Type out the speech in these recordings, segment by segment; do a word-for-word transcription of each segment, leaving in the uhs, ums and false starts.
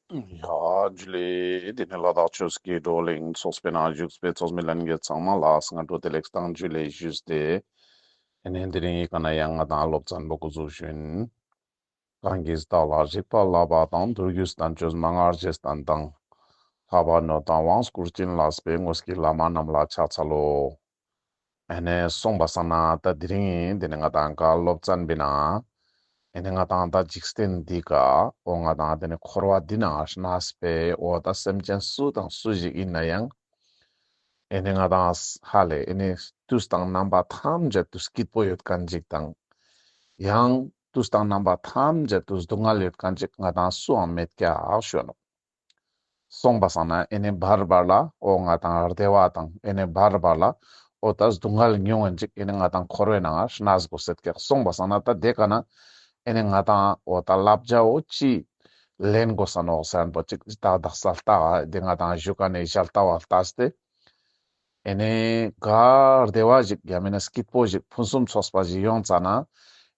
ཡ་ཇུ་ལེ། དེ་ནས་ལ་དྭགས་ཆོས་ཀྱི་བགྲོ་གླེང་ཚོགས་པའི་ནང་བཞུགས་པའི་ཚོགས་མི་ལྷན་རྒྱས་ཚང་མ་ལ་སྔ་དྲོ་བདེ་ལེགས་དང་ཇུ་ལེ་ཞུས་ཏེ། ཨེ་ནས་དེ་རིང་ཡི་ག་ན་ཡང་ང་དང་སློབ་ཚན་པོ་འགོ་འཛུགས་ཞུ་ཡིན། གང་གིས་བདག་ལ་རིག་པ་བསླབ་པ་དང་། མདོ་རྒྱུད་བསྟན་བཅོས་མན་ངག་རྗེས་བསྟན་དང་། ལྷག་པར་སྣོད་དང་དབང་བསྐུར་བྱིན་བརླབས་པའི། དངོས་ཀྱི་བླ་མ་རྣམས་ལ་ཕྱག་འཚལ་ལོ། ཨེ་ནས་སོང་པ་སང་ན་ད་དེ་རིང་དེ་ནས་ང་དང་ག་སློབ་ཚན་པའི་ནང་ཨེ་ནས་ང་དང་ད་འཇིག་རྟེན་འདི་ཀ་འོ་ང་དང་དེ་ནས་འཁོར་བ་འདི་ནང་གནས་པའི་འོ་ད་སེམས་ཅན་སུ་དང་སུ་ཞིག་ཡིན་ན་ཡང་ཨེ་ནས་ང་དང་ཧ་ལས་ཨེ་ནས་དུས་དང་རྣམ་པ་ཐམས་ཅད་དུ་སྐྱིད་པོ་ཡོད་མཁན་ཅིག་དང་། ཡང་དུས་དང་རྣམ་པ་ཐམས་ཅད་དུ་སྡུག་བསྔལ་ཡོད་མཁན་ཅིག་ང་དང་སུའང་མེད་ཀྱག་ཞུ་ནོག། སོང་པ་སང་ན་ཨེ་ནས་བར་བར་ལ་འོ་ང་དང་བདེ་བ་དང་ཨེ་ནས་བར་བར་ལ་འོ་ད་སྡུག་བསྔལ་མྱོང་ཡིན་ཅིག་ཨེ་ནས་ང་དང་འཁོར་བའི་ནང་ང་གནས་དགོས་ཟེར་ཀྱག། སོང་པ་སང་ན་ད་དེ་ཀ་ན་ཨེ་ནས་ང་དང་འོ་ད་བསླབ་བྱའོ་ཅི་ལེན་དགོས་ས་ནོག་ཟེར་མཁན་པོ་ཅིག་ད་དག་ས་ལྟ་བ་དེ་ང་དང་ཞུ་མཁན་ནི་ཞལ་ལྟ་བ་ལྟས་ཏེ། ཨེ་ནས་ག་བདེ་བ་ཞིག་ཡང་མིན་ན་སྐྱིད་པོ་ཞིག་ཕུན་སུམ་ཚོགས་པ་ཞིག་ཡོང་ཙ་ན།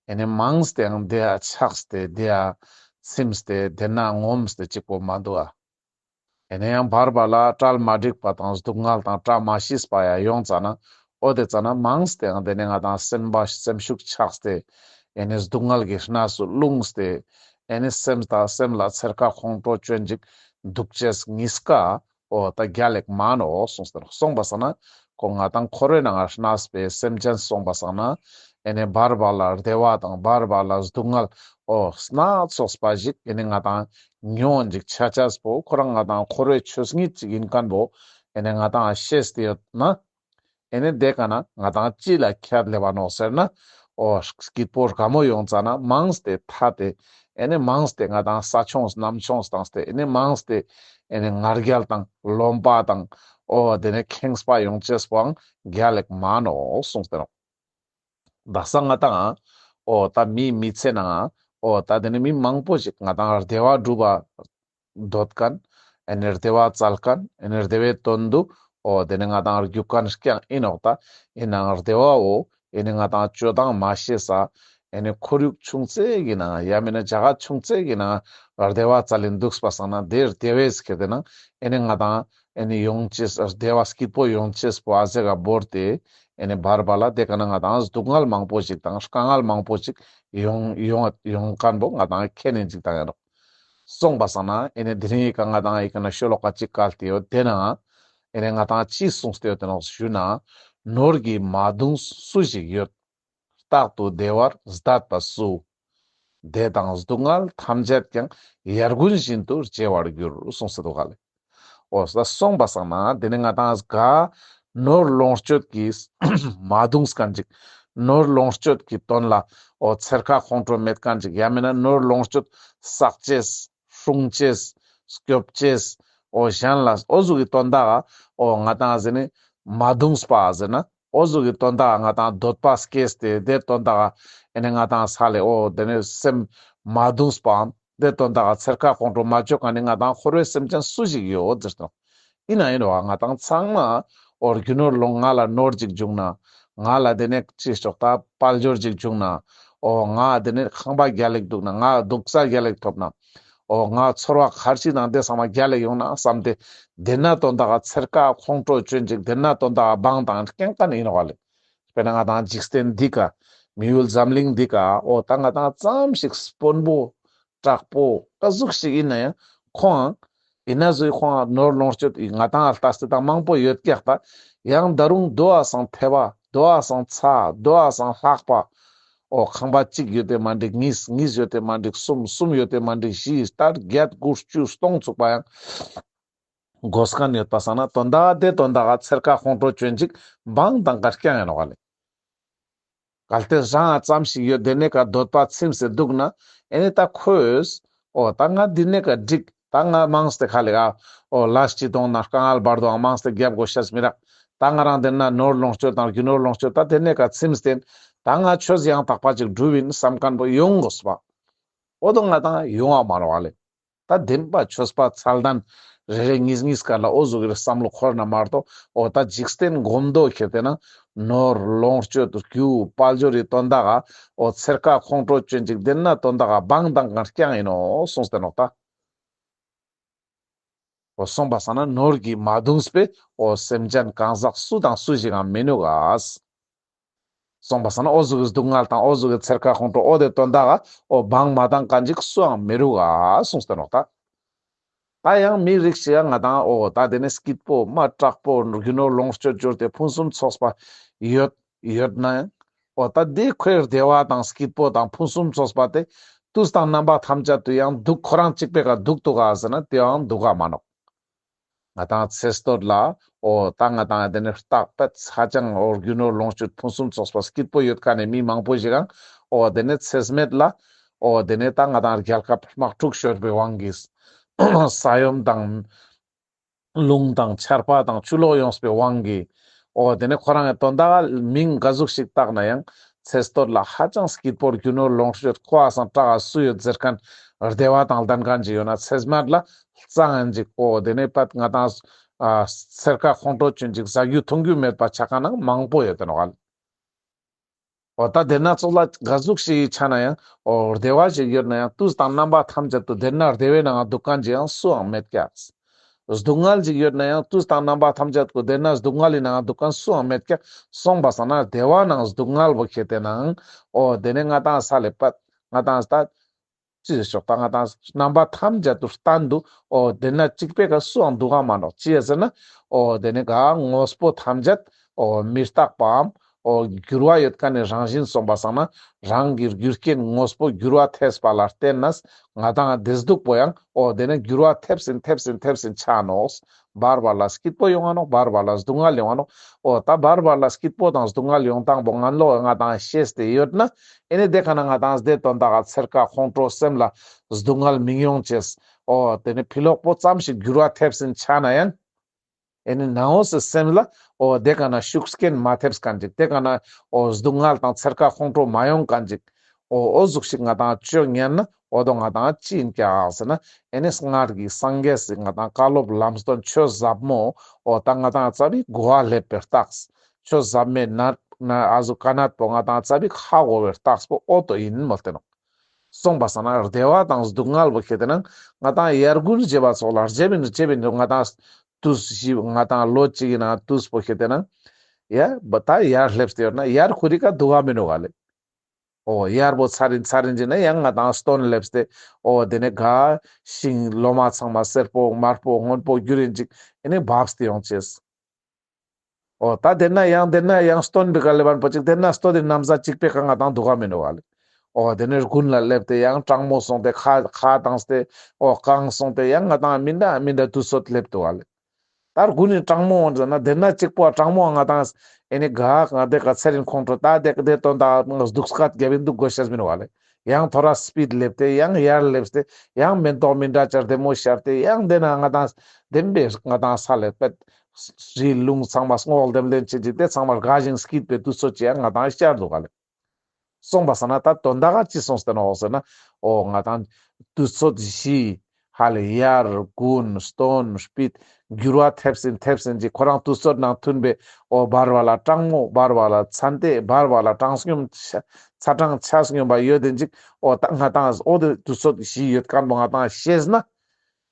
ཨེ་ནས་མངས་ཏེའང་དེ་ཡ་ཆགས་ཏེ་དེ་ཡ་ཚིམས་ཏེ་དེ་ན་ངོམས་ཏེ་གཅིག་པོ་མ་འདུག་ཨ། ཨེ་ནས་ཡང་བར་བར་ལ་གྲལ་མ་འགྲིག་པ་དང་སྡུག་བསྔལ་དང་བཀྲ་མ་ཤིས་པ་ཡ་ཡོང་ཙ་ན། འོ་དེ་ཙ་ན་མངས་ཏེའང་དེ་ནས་ང་དང་སེམས་པ་སེམས་ཤུགས་ཆགས་ཏེ། ཨེ་ནས་སྡུག་བསྔལ་གྱི་གནས་སུ་ལྷུང་སྟེ། ཨེ་ནས་སེམས་དང་སེམས་ལ་འཚེར་ཁ་ཁོང་ཁྲོ་སྐྱོན་ཅིག་འདུག་ཅེས་གཉིས་ཀ་འོ་ད་རྒྱལ་ལེགས་མ་ནོག་གསུངས་ཏེ་ནོག། སོང་པ་སང་ན་ཁོ་ང་དང་འཁོར་བའི་ནང་ང་གནས་པའི་སེམས་ཅན་སོང་པ་སང་ན་ཨེ་ནས་བར་བར་ལ་བདེ་བ་དང་བར་བར་ལ་སྡུག་བསྔལ་འོ་སྣ་ཚོགས་པ་ཞིག་ཨེ་ནས་ང་དང་མྱོང་ཅིག་ཆ་ཆས་པོ་ཁོ་རང་ང་དང་འཁོར་བའི་ཆོས་ཉིད་ཅིག་ཡིན་མཁན་པོ་ཨེ་ནས་ང་དང་ཤེས་ཏེ་ཡོད་ན། ཨེ་ནས་དེ་ཀ་ན་ང་དང་ཅི་ལ་ཁྱད་ལེ་བ་ནོག་ཟེར་ན། འོ་སྐྱིད་པོ་དགའ་མོ་ཡོང་ཙ་ན་མངས་ཏེ་ཐ་སྟེ། ཨེ་ནས་མངས་ཏེ་ང་དང་ས་མཆོངས་གནམ་མཆོངས་བཏང་སྟེ་ཨེ་ནས་མངས་ཏེ་ཨེ་ནས་ང་རྒྱལ་དང་རློམ་པ་དང་འོ་དེ་ནས་ཁེངས་པ་ཡོང་ཅེས་པོའང་རྒྱལ་ལེགས་མ་ནོག་གསུངས་ཏེ་ནོག། དག་ས་ང་དང་འོ་ད་མིའི་མི་ཚེ་ནང་འོ་ད་དེ་ནས་མི་མང་པོ་ཞིག་ང་དང་བདེ་བ་སྒྲུབ་པ་འདོད་མཁན། ཨེ་ནས་བདེ་བ་བཙལ་མཁན། ཨེ་ནས་བདེ་བའི་དོན་དུ་འོ་དེ་ནས་ང་དང་རྒྱུག་མཁན་རྐྱང་ཡིན་ནོག་ད། ཡིན་ནའང་བདེ་བའོ་ཨེ་ནས་ང་དང་སྤྱོད་སྟངས་མ་ཤེས་ས་ཨེ་ནས་ཁོར་ཡུག་ཆུང་ཙེ་གི་ནང་ཡང་མིན་ན་རྒྱ་གར་ཆུང་ཙེ་གི་ནང་བདེ་བ་བཙལ་ལིན་འདུག་པ་སང་ན་དེ་བདེ་བས་ཁྱེར་ཏེ་ན་ཨེ་ནས་ང་དང་ཨེ་ནས་ཡོང་ཅེས་བདེ་བ་སྐྱིད་པོ་ཡོང་ཅེས་པོ་ཨ་ཟེ་ག་བོར་ཏེ་ཨེ་ནས་བར་བར་ལ་དེ་ཀ་ན་ང་དང་སྡུག་བསྔལ་མང་པོ་ཞིག་དང་དཀའ་ངལ་མང་པོ་ཞིག་ཡོང་ཡོང་ཡོང་མཁན་པོ་ང་དང་མཁྱེན་ནས་ཅིག་དང་ཡིན་ནོག། སོང་པ་སང་ན་ཨེ་ནས་དེ་རིང་ཡི་ཀ་ང་དང་ཡི་ཀ་ན་ཤོ་ལོ་ཀ་ཅིག་བཀལ་ཏེ་ཡོད། དེ་ན་ཨེ་ནས་ང་དང་ཅི་གསུངས་ཏེ་ཡོད་དེ་ནོག་ཞུ་ན། ནོར་གྱིས་མ་གདུངས་སུ་ཞིག་ཡོད། རྟག་ཏུ་བདེ་བར་བཟླས་པ་སུ། བདེ་དང་སྡུག་བསྔལ་ཐམས་ཅད་ཀྱང་། ཡར་རྒོན་བཞིན་དུ་བརྗེ་བར་འགྱུར་གསུངས་སེ་འདུག་ག་ལེ། འོ་ས་སོང་པ་སང་ན་དེ་ནས་ང་དང་ག་ནོར་ལོངས་སྤྱོད་ཀྱིས་མ་གདུངས་མཁན་ཅིག། ནོར་ལོངས་སྤྱོད་ཀྱི་དོན་ལ་འོ་འཚེར་ཁ་ཁོང་ཁྲོ་མེད་མཁན་ཅིག། ཡང་མིན་ན་ནོར་ལོངས་སྤྱོད་བསགས་ཅེས་སྲུང་ཅེས་སྐྱོབ་ཅེས་འོ་གཞན་ལ་འོ་ཟུག་གི་དོན་དག་ག་འོ་ང་དང་ཟེར་ནི་མ་གདུངས་པ་ཟེར་ན། འོ་ཟུག་གི་དོན་དག་ང་དང་འདོད་པ་སྐྱེས་ཏེ་དེ་དོན་དག་ཨེ་ནས་ང་དང་ས་ལེ་འོ་དེ་ནས་སེམས་མ་གདུངས་པའམ་དེ་དོན་དག་འཚེར་ཁ་ཁོང་ཁྲོ་མ་བཅོ་མཁན་ནི་ང་དང་འཁོར་བའི་སེམས་ཅན་སུ་ཞིག་ཡོད་ཟེར་ཏེ་ནོག། ཡིན་ན་ཡིན་རོ་ང་དང་ཚང་མ་འོ་རྒྱུ་ནོར་ལོངས་ང་ལ་ནོར་ཅིག་བྱུང་ན་ང་ལ་དེ་ནས་ཅི་ལྕོགས་ད་དཔལ་འབྱོར་ཅིག་བྱུང་ན་འོ་ང་དེ་ནས་ཁང་པ་རྒྱལ་ལེགས་འདུག་ན་ང་འདུག་ས་རྒྱལ་ལེགས་ཐོབ་ན། འོ་ང་ཚོར་བ་ག་རེ་ཅིག་དང་དེ་ཚང་མ་རྒྱལ་ལ་ཡོང་ན་བསམ་སྟེ། དེ་ན་དོན་དག་ག་འཚེར་ཁ་ཁོང་ཁྲོ་སྐྱོན་ཅིག། དེ་ན་དོན་དག་ག་བང་དང་རྐྱང་ཀ་ནི་ཡིན་ནོག་ལེ། དཔེར་ན་ང་དང་འཇིག་རྟེན་འདི་ཀ་མི་ཡུལ་འཛམ་གླིང་འདི་ཀ་འོ་ད་ང་དང་ཙམ་ཞིག་དཔོན་པོ་དྲག་པོ་ཀ་ཟུག་ཞིག་ཡིན་ན་ཡང་ཁོང་ཡིན་ན་ཟོས་ཁོང་ནོར་ལོངས་སྤྱོད་ང་དང་ལྟ་སྟེ་དང་མང་པོ་ཡོད་ཀྱག་ད། ཡང་ད་རུང་དོ་བ་སང་ཐེ་བ་དོ་བ་སང་ཚ་དོ་བ་སང་ལྷག་པ། འོ་ཁང་པ་གཅིག་ཡོད་དེ་མ་འགྲིག། གཉིས་གཉིས་ཡོད་དེ་མ་འགྲིག། གསུམ་གསུམ་ཡོད་དེ་མ་འགྲིག། བཞི་ལྟར་བརྒྱད་དགུ་བཅུ་སྟོང་ཚུགས་པ་ཡང་དགོས་མཁན་ཡོད་པ་སང་ན་དོན་དག་དེ་དོན་དག་ག་འཚེར་ཁ་ཁོང་ཁྲོ་སྐྱོན་ཅིག་བང་དང་ག་རྐྱང་ཡིན་ནོག་ལེ། གལ་ཏེ་རང་ཙམ་ཞིག་ཡོད་དེ་ནས་ཀ་འདོད་པ་ཚིམས་སེ་འདུག་ན་ཨེ་ནས་ད་ཁོས་འོ་ད་ང་འདི་ནས་ཀ་འགྲིག། ད་ང་མངས་ཏེ་ཁ་ལེ་ག་འོ་ལས་ཅི་གཏོང་ན་དཀའ་ངལ་བར་དོའང་མངས་ཏེ་རྒྱབ་དགོས་ཤེས་མི་རག། ད་ང་རང་དེ་ན་ནོར་ལོངས་སྤྱོད་དང་རྒྱུ་ནོར་ལོངས་སྤྱོད་ད་དེ་ནས་ཀ་ཚིམས་ཏེ་ད་ང་ཆོས་ཡང་དག་པ་ཅིག་སྒྲུབ་ཡིན་བསམ་མཁན་པོ་ཡོང་དགོས་པ། འོ་དོ་ང་དང་ཡོང་བ་མ་རོ་བ་ལེ། ད་བདེན་པ་ཆོས་པ་མཚན་ལྡན་རེ་རེ་གཉིས་གཉིས་ཀ་ལ་འོ་ཟུག་གི་བསམ་བློ་འཁོར་ན་མ་གཏོགས་འོ་ད་འཇིག་རྟེན་སྒོམ་མདོ་ཁྱེར་ཏེ་ན་ནོར་ལོངས་སྤྱོད་རྒྱུ་དཔལ་འབྱོར་རི་དོན་དག་ག་འོ་འཚེར་ཁ་ཁོང་ཁྲོ་སྐྱོན་ཅིག་དེ་ན་དོན་དག་ག་བང་དང་ག་རྐྱང་ཡིན་ནོག་གསུངས་ཏེ་ནོག་ད། འོ་སོང་པ་སང་ན་ནོར་གྱིས་མ་གདུངས་པའི་འོ་སེམས་ཅན་གང་ཟག་སུ་དང་སུ་ཞིག་ཡང་མི་ནུག་ག། སོང་པ་སང་ན་འོ་ཟུག་གི་སྡུག་བསྔལ་དང་འོ་ཟུག་གི་ཚེར་ཁ་ཁོང་ཁྲོ་འོ་དེ་དོན་དག་ག་འོ་བང་མ་བཏང་མཁན་ཅིག་སུའང་མི་རུག་ག་གསུངས་ཏེ་ནོག་ད། ད་ཡང་མི་རིགས་ཤིག་ཡང་ང་དང་འོ་ད་དེ་ནས་སྐྱིད་པོ་མ་དྲག་པོ་རྒྱུ་ནོར་ལོངས་སྤྱོད་འབྱོར་ཏེ་ཕུན་སུམ་ཚོགས་པ་ཡོད་ཡོད་ན་ཡང་འོ་ད་དེ་ཁོའི་བདེ་བ་དང་སྐྱིད་པོ་དང་ཕུན་སུམ་ཚོགས་པ་དེ་དུས་དང་རྣམ་པ་ཐམས་ཅད་དུ་ཡང་འདུག་ཁོ་རང་གཅིག་པོའི་ཀ་འདུག་འདུག་ག་ཟེར་ན་དེའང་འདུག་ག་མ་ནོག། ང་དང་ཚེ་སྟོད་ལ་འོ་ད་ང་དང་དེ་ནས་རྟག་པད་ཧ་ཅང་འོ་རྒྱུ་ནོར་ལོངས་སྤྱོད་ཕུན་སུམ་ཚོགས་པ་སྐྱིད་པོ་ཡོད་མཁན་ནི་མི་མང་པོ་ཞིག་ཡང་འོ་དེ་ནས་ཚེ་སྨད་ལ་འོ་དེ་ནས་ད་ང་དང་རྒྱལ་ཁབ་དམག་འཁྲུག་ཤོར་བའི་དབང་གིས་ས་ཡོམ་དང་རླུང་དང་ཆར་པ་དང་ཆུ་ལོག་ཡོངས་པའི་དབང་གིས་འོ་དེ་ནས་ཁོ་རང་གི་དོན་དག་མིང་ག་ཟུག་ཞིག་བཏགས་ན་ཡང་ཚེ་སྟོད་ལ་ཧ་ཅང་སྐྱིད་པོ་རྒྱུ་ནོར་ལོངས་སྤྱོད་ཁོ་ཨ་སང་དྲག་ག་སུ་ཡོད་ཟེར་མཁན་བདེ་བ་དང་ལྡན་མཁན་ཅིག་ཡོད་ན་ཚེ་སྨད་ལ་གཙང་ཡང་ཅིག་འོ་དེ་ནས་པད་ང་དང་ཨ་ཚེར་ཁ་ཁོང་ཁྲོ་ཅན་ཅིག་ཟ་རྒྱུ་འཐུང་རྒྱུ་མེད་པ་ཆ་མཁན་ནང་མང་པོ་ཡོད་དེ་ནོག་ག་ལེ། འོ་ད་དེ་ན་ཙོགས་ལ་ག་ཟུག་ཞིག་ཆ་ན་ཡང་འོ་བདེ་བ་ཞིག་ཡོད་ན་ཡང་དུས་དང་རྣམ་པ་ཐམས་ཅད་དུ་དེ་ན་བདེ་བའི་ནང་འདུག་མཁན་ཅིག་ཡང་སུའང་མེད་ཀྱག། སྡུག་བསྔལ་ཞིག་ཡོད་ན་ཡང་དུས་དང་རྣམ་པ་ཐམས་ཅད་དུ་དེ་ན་སྡུག་བསྔལ་ལི་ནང་འདུག་མཁན་སུའང་མེད་ཀྱག། སོང་པ་སང་ན་བདེ་བ་ནང་སྡུག་བསྔལ་བོ་ཁྱེར་ཏེ་ནང་འོ་དེ་ནས་ང་དང་ས་ལེ་པད་ང་དང་ད་ཅི་ཞིག་ཤོག་ད་ང་དང་རྣམ་པ་ཐམས་ཅད་དུ་བསྟན་འདུག། འོ་དེ་ན་གཅིག་པོའི་ཀ་སུའང་འདུག་ག་མ་ནོག། ཅི་ཡ་ཟེར་ན་འོ་དེ་ནས་ག་དངོས་པོ་ཐམས་ཅད་འོ་མི་རྟག་པའམ་འོ་འགྱུར་བ་ཡོད་མཁན་ནི་རང་བཞིན་སོང་པ་སང་ན་རང་གི་རྒྱུ་རྐྱེན་དངོས་པོ་འགྱུར་བ་ཐེབས་པ་ལ་བརྟེན་ནས་ང་དང་བདེ་སྡུག་པོ་ཡང་འོ་དེ་ནས་འགྱུར་བ་ཐེབས་ཟིན་ཐེབས་ཟིན་ཐེབས་ཟིན་ཆ་ནོག། བར་བར་ལ་སྐྱིད་པོ་ཡོང་ང་ནོག། བར་བར་ལ་སྡུག་བསྔལ་ཡོང་ང་ནོག། འོ་ད་བར་བར་ལ་སྐྱིད་པོ་དང་སྡུག་བསྔལ་ཡོང་སྟངས་པོ་ང་ལོག་ང་དང་ཤེས་ཏེ་ཡོད་ན་ཨེ་ནི་དེ་ཀ་ན་ང་དང་དེ་དོན་དག་ག་ཚེར་ཁ་ཁོང་ཁྲོ་སེམས་ལ་སྡུག་བསྔལ་མི་ཡོང་ཅེས། འོ་དེ་ནི་ཕི་ལོག་པོ་ཙམ་ཞིག་འགྱུར་བ་ཐེབས་ཟིན་ཆ་ན་ཡང་ཨེ་ནི་ནང་འོ་སེ་སེམས་ལ་འོ་དེ་ཀ་ན་ཤུགས་རྐྱེན་མ་ཐེབས་མཁན་ཅིག། དེ་ཀ་ན་འོ་སྡུག་བསྔལ་དང་ཚེར་ཁ་ཁོང་ཁྲོ་མ་ཡོང་མཁན་ཅིག། འོ་འོ་ཟུག་ཞིག་ང་དང་ཅོ་ཉན་ན་འོ་དོ་ང་དང་ཅི་ཡིན་ཀྱག་ཟེར་ན་ཨེ་ནི་སྔར་གྱི་སངས་རྒྱས་སི་ང་དང་བཀའ་སློབ་ལམ་སྟོན་ཆོས་ཟབ་མོ་འོ་ད་ང་དང་ཙ་པིག་གོ་བ་ལེབ་པའི་རྟགས། ཆོས་ཟབ་མོའི་ནད་ན་ཨ་ཟུག་དཀའ་གནད་པོ་ང་དང་ཙ་པིག་ཧ་གོ་བའི་རྟགས་པོ་འོ་དོ་ཡིན་མོལ་ཏེ་ནོག། སོང་པ་སང་ན་བདེ་བ་དང་སྡུག་བསྔལ་བོ་ཁྱེར་ཏེ་ན་ང་དང་ཡར་རྒུན་རྗེ་བ་ཚོགས་ལ་རྗེ་བིན་རྗེ་བིན་ང་དང་དུས་ཞིག་ང་དང་ལོ་གཅིག་ཡིན་ན་དུས་པོ་ཁྱེར་ཏེ་ན་ཡ་བ་ད་ཡར་སླེབས་ཏེ་ཡོད་ན་ཡར་ཁོ་རི་ཀ་འདུག་ག་མི་ནུག་ག་ལེ། འོ་ཡར་བོ་ཚར་རིན་ཚར་རིན་ཅིག་ན་ཡང་ང་དང་སྟོན་སླེབས་ཏེ་འོ་དེ་ནས་ག་ཤིང་ལོ་མ་ཚང་མ་སེར་པོ་དམར་པོ་སྔོན་པོ་འགྱུར་རིན་ཅིག་ཨེ་ནི་བབས་ཏེ་ཡོང་ཅེས། འོ་ད་དེ་ན་ཡང་དེ་ན་ཡང་སྟོན་པའི་ཀ་ལེབ་པ་པོ་ཅིག་དེ་ན་སྟོད་དེ་ན་བཟའ་གཅིག་པའི་ཀ་ང་དང་འདུག་ག་མི་ནུག་ག་ལེ། འོ་དེ་ནས་རྒུན་ལ་སླེབས་ཏེ་ཡང་གྲང་མོ་སོང་སྟེ་ཁ་ཁ་བཏངས་ཏེ་འོ་གངས་སོང་སྟེ་ཡང་ང་དང་མི་འདྲ་མི་འདྲ་དུས་ཚོད་སླེབས་འདུག་ག་ལེ། ད་རྒུན་ནི་གྲང་མོ་འོང་ཟེར་ན་དེ་ན་གཅིག་པོ་གྲང་མོ་ང་དང་ཨེ་ནི་ག་ང་དེ་ཀ་ཚེ་རིང་ཁོང་ཁྲོ་ད་དེ་དེ་དོན་དག་སྡུག་སྐད་རྒྱབ་ཡིན་འདུག་དགོས་ཤེས་མི་ནུག་ག་ལེ། ཡང་ཐོ་རས་སྤིད་སླེབས་ཏེ་ཡང་ཡར་སླེབས་ཏེ་ཡང་མེན་ཏོག་མི་འདྲ་ཅར་བདེ་མོ་ཤར་ཏེ་ཡང་དེ་ན་ང་དང་བདེན་པའི་ང་དང་ས་ལེ་པད་རི་ལུང་ཚང་མ་སྔོ་ལྡེམ་ལྡེམ་ཅན་ཅིག་དེ་ཚང་མ་དགའ་ཞིང་སྐྱིད་པའི་དུས་ཚོད་ཅིག་ཡང་ང་དང་ཤར་འདུག་ག་ལེ། སོང་པ་སང་ན་ད་དོན་དག་ག་ཅི་སོང་སྟེ་ནོག་ཟེར་ན་འོ་ང་དང་དུས་ཚོད་བཞི་ཧ་ལེ་ཡར་རྒུན་སྟོན་སྤིད་འགྱུར་བ་ཐེབས་ཟིན་ཐེབས་ཟིན་ཅིག་ཁོ་རང་དུས་ཚོད་ནང་མཐུན་པའི་འོ་བར་བར་ལ་གྲང་མོ་བར་བར་ལ་ཚན་ཏེ་བར་བར་ལ་གྲང་སྙོམས་ཆ་ཚ་གྲང་ཆ་སྙོམས་པ་ཡོད་དེ་ཅིག་འོ་ད་ང་དང་འོ་དེ་དུས་ཚོད་བཞི་ཡོད་མཁན་པོ་ང་དང་ཤེས་ན།